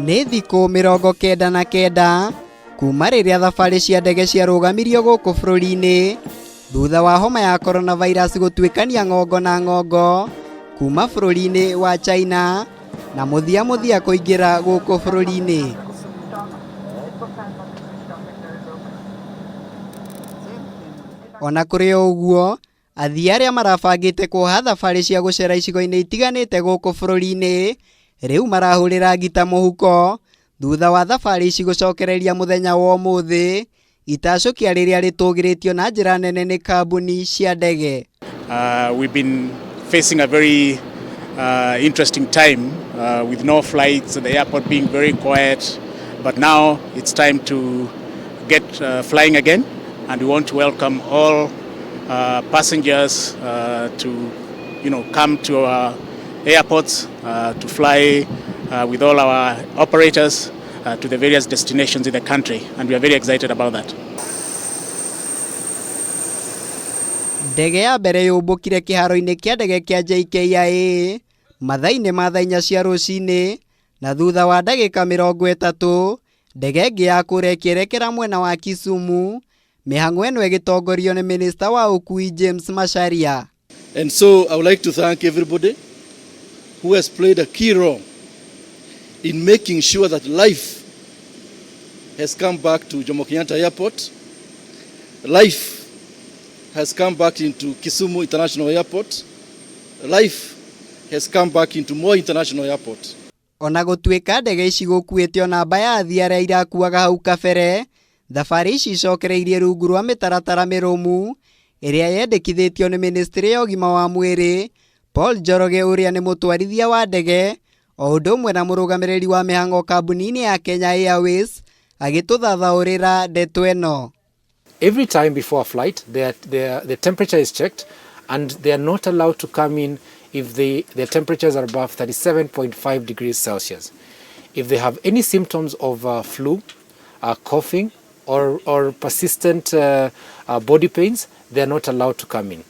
Nĩ thikũ 99 kuma rĩrĩa thabarĩ cia ndege ciarũgamirio gũkũ bũrũri-inĩ thutha wa homa ya coronavirus gũtuĩkania ng'ongo na ng'ongo kuma bũrũri-inĩ wa China na mũthia mũthia kũingĩra gũkũ bũrũri-inĩ. Ona kũrĩ o ũguo, athii arĩa marabangĩte kuoha thabarĩ cia gũcera icigo-inĩ itiganĩte gũkũ bũrũri-inĩ rĩu marahũrĩra ngita mũhuko thutha wa thabarĩ ici gũcokereria mũthenya wa ũmũthĩ itacũkia rĩrĩa rĩtũgĩrĩtio na njĩra nene nĩ kambuni cia ndege. We've been facing a very interesting time with no flights, the airport being very quiet, but now it's time to get flying again, and we want to welcome all passengers to come to our airports to fly with all our operators to the various destinations in the country, and we are very excited about that. Ndege ya mbere yũmbũkire kĩharo-inĩ kĩa ndege kĩa JKIA mathaa-inĩ ma thaa 4 cia rũcinĩ na thutha wa ndagĩka 30 ndege ĩngĩ ya kũrĩa ĩkĩerekera mwena wa Kisumu, mĩhang'o ĩno ĩgĩtongorio nĩ minista wa ũkui James Macharia. And so I would like to thank everybody who has played a key role in making sure that life has come back to Jomo Kenyatta Airport, life has come back into Kisumu International Airport, life has come back into Moi International Airport. Ona gũtuĩka ndege ici gũkuĩte namba ya athii arĩa irakuaga hau kabere, thabarĩ ici icokereirie rungu rwa mĩtaratara mĩrũmu ĩrĩa yendekithĩtio nĩ ministry ya ũgima wa mwĩrĩ. Paul Njoroge ũrĩa nĩ mũtwarithia wa ndege o ũndũ ũmwe na mũrũgamĩrĩri wa mĩhang'o kambuni-inĩ ya Kenya Airways agĩtũthathaũrĩra ndeto ĩno. Every time before a flight, the temperature is checked, and they are not allowed to come in if their temperatures are above 37.5 degrees Celsius. If they have any symptoms of flu, coughing, or persistent body pains, they are not allowed to come in.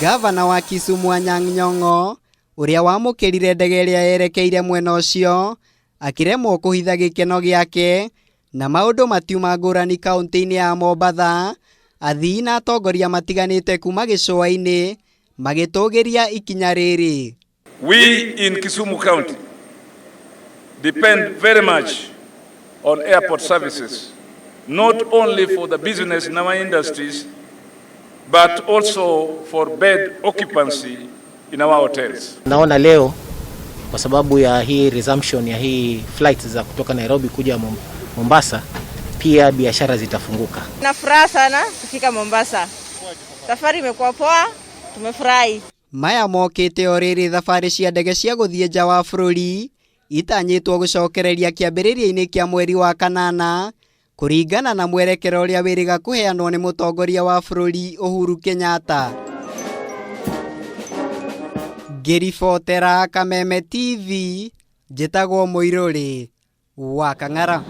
Gavana wa Kisumu Anyang' Nyong'o ũrĩa wamũkĩrire ndege ĩrĩa yerekeire mwena ũcio akĩremwo kũhitha gĩkeno gĩake na maũndũ matiuma ngũrani kaunti-inĩ ya Mombatha, athii na atongoria matiganĩte kuma gĩcũa-inĩ magĩtũgĩria ikinya rĩrĩ. We in Kisumu County depend very much on airport services, not only for the business in our industries, but also for bed occupancy in our hotels. Naona leo kwa sababu ya hii resumption ya hii flights za kutoka Nairobi kuja Mombasa, pia biashara zitafunguka. Na furaha sana kufika Mombasa. Safari imekuwa poa, tumefurahi. Maya mokĩte o rĩrĩ thabarĩ cia ndege cia gũthiĩ nja wa bũrũri itanyĩtwo gũcokereria kĩambĩrĩria-inĩ kĩa mweri wa kanana kũringana na mwerekero ũrĩa wĩrĩga kũheanwo nĩ mũtongoria wa bũrũri Uhuru Kenyatta. Ngĩribotera Kameme TV, njĩtagwo Mũirũrĩ wa Kang'ara.